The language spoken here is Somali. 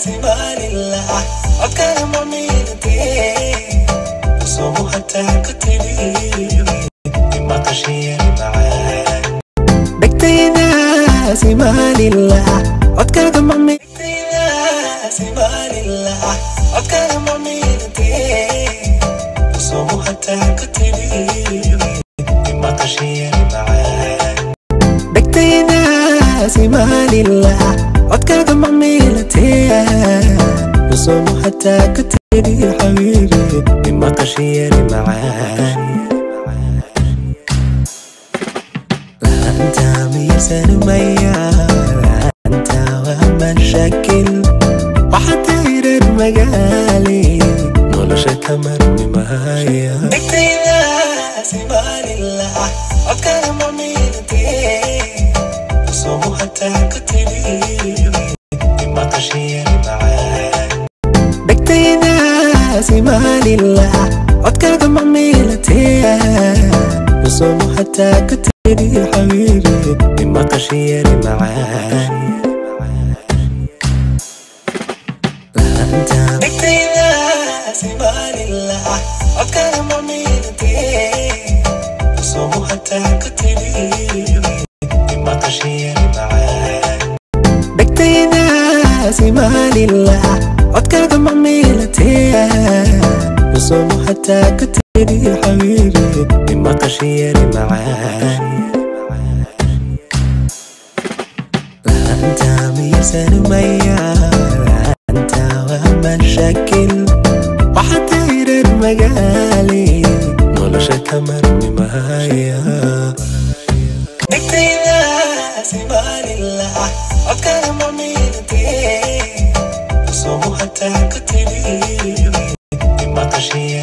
Simalillah, codkaaga macmiilatee, sumu hataa ku tidhi imaqashiyani macaan. Dhegtayda simalillah, codkaaga macmiilatee, simalillah, codkaaga macmiilatee, sumu hataa ku tidhi imaqashiyani macaan. Dhegtayda simalillah, codkaaga macmiilatee, sumu hataa ku tidhi xabiibi imaqashiyani macaan. La'aanta miyaysan maya, la'aanta waa mashaakil. Waxaad tahay reer magaali, nolosha ka marmi maaya. Dhegtayda simalillah, codkaaga macmiilatee, sumu hataa ku tidhi imaqashiyani macaan. Dhegtayda simalillah, codkaaga macmiilatee, sumu hataa ku tidhi xabiibi imaqashiyani macaan. La'aanta dhegtayda simalillah, codkaaga macmiilatee, sumu hataa ku tidhi imaqashiyani macaan. Dhegtayda simalillah, codkaaga macmiilatee, sumu hataa ku tidhi xabiibi imaqashiyani macaan. La'aanta miyaysan maya, la'aanta waa mashaakil. Waxaad tahay reer magaali, nolosha ka marmi maaya. Dhegtayda simalillah, codkaaga macmiilatee, sumu hataa ku tidhi imaqashiyani